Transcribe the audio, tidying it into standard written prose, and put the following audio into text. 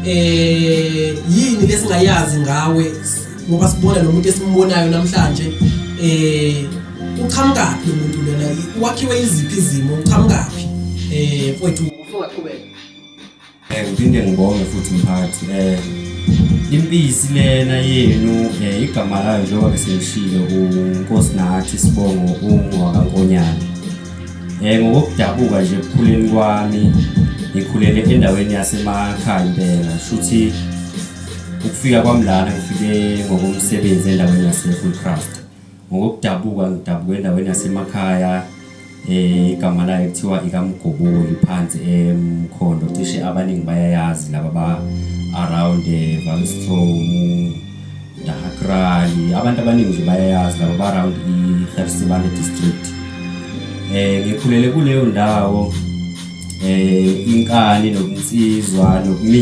Yini lesingayazi ngawe, ngoba sibona lo muntu esimbonayo namhlanje, uqhamukaphi lo muntu lona, wakhiwe iziphi izimo, uqhamukaphi, mfowethu? Usungaqhubeka. Ngiphinde ngibonge futhi mphathi. Impisi lena yenu, igama layo njengoba besengishilo uNkosinathi, sibongo ungowakaNkonyane. Ngokudabuka nje ekukhuleni kwami, ngikhulele endaweni yasemakhaya impela. Shuthi ukufika kwami lana ngifike ngokomsebenzi endaweni yase-Fullcraft. Ngokudabuka ngidabuka endaweni yasemakhaya, igama layo kuthiwa ikaMgoboli, phansi eMkhondo. Cishe abaningi bayayazi laba ba around Valstrom, Dahakrali, abantu abaningi nje bayayazi laba ba around i-Gert district. Ngikhulele kuleyo ndawo, inkani nobunsizwa nokumila.